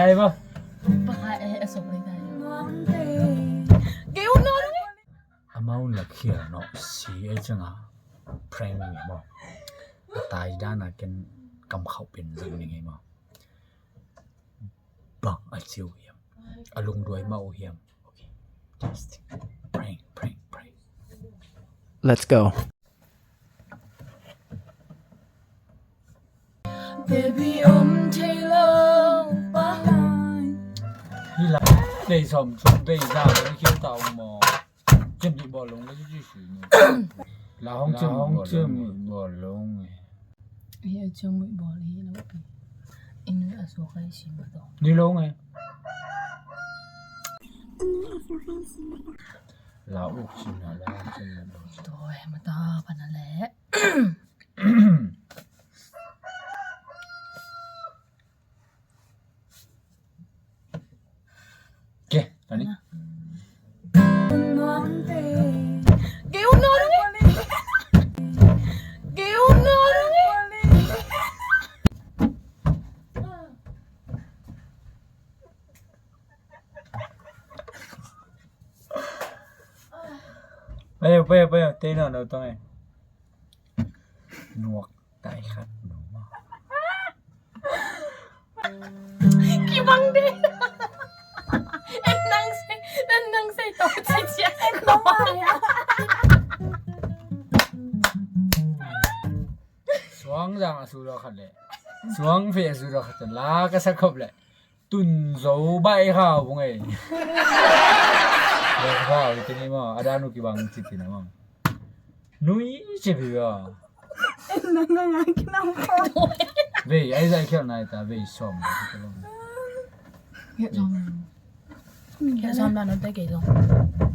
ໄດ້ບໍ່? ປະຄາຍ ເອ ອາສົກໄດ້ໄດ້. ເກວນອນ ອາມາວນລະເຄຍເນາະ ຊີເອຈັງອາ ແພຣງນີ້ບໍ່? ອາຕາຍດ້ານອາເກັນກຳເຂົ້າເປັນຈັ່ງນີ້ໄງບໍ່? ບັງອາຈິວຫຽມ ອາລົງດວຍມາໂອຫຽມ. ໂອເຄ ແພຣງ ແພຣງ ແພຣງ. Let's go. Baby, I'm Taylor. ນີ້ລະ ໄດ້ສ້ອມຊຸມໄດ້ສາວ ໄດ້ຄຽວຕາອອງໝໍ ຈະມີບໍ່ລົງ ກໍຊິຊື່ ລາວຫ້ອງຈະມີບໍ່ລົງ. ເຮັດຈັ່ງບໍ່ໄດ້ເນາະ ອີ່ໜ້ອຍອາໂສໄຄຊິມາຕໍ່ ນີ້ລົງໄງ ລາວອຸກຊິນາ ລາວຊິນາ ໂດຍ ມາຕາປານນັ້ນແຫຼະ. ເກ ຕອນນີ້ ເກວນອນ ເກວນອນ ໄປ ໄປ ໄປ ເຕະນອນເອົາຕົງໄອ້ ໜວກ ຕາຍຄັກໜູ ຂີ້ບັງເດ ເອັນນັງໃສ່ ເອັນນັງໃສ່ໂຕະ ເສຍ ເສຍ ເອັນນ້ອຍອະ ສວງຈາງອະສູດອກຄັນແຫຼະ ສວງເຟອະສູດອກຄັນ ລາກະສະຄົບແຫຼະ ຕຸນໂຊບາຍຂາວພຸງເອີຍ ບາຍຂາວທີ່ນີ້ມາ ອາດານຸກິບັງຊິຕິນະມາ ນຸຍຊິພິວາ ເອັນນັງງາຍກິນນ້ຳຄອ ເວຍ ໄອ້ໃຈເຂວນາຍຕາ ເວຍຊອມ ເຂວຊອມ ເຂວຊອມ ນານແຕ່ເກຊອມ.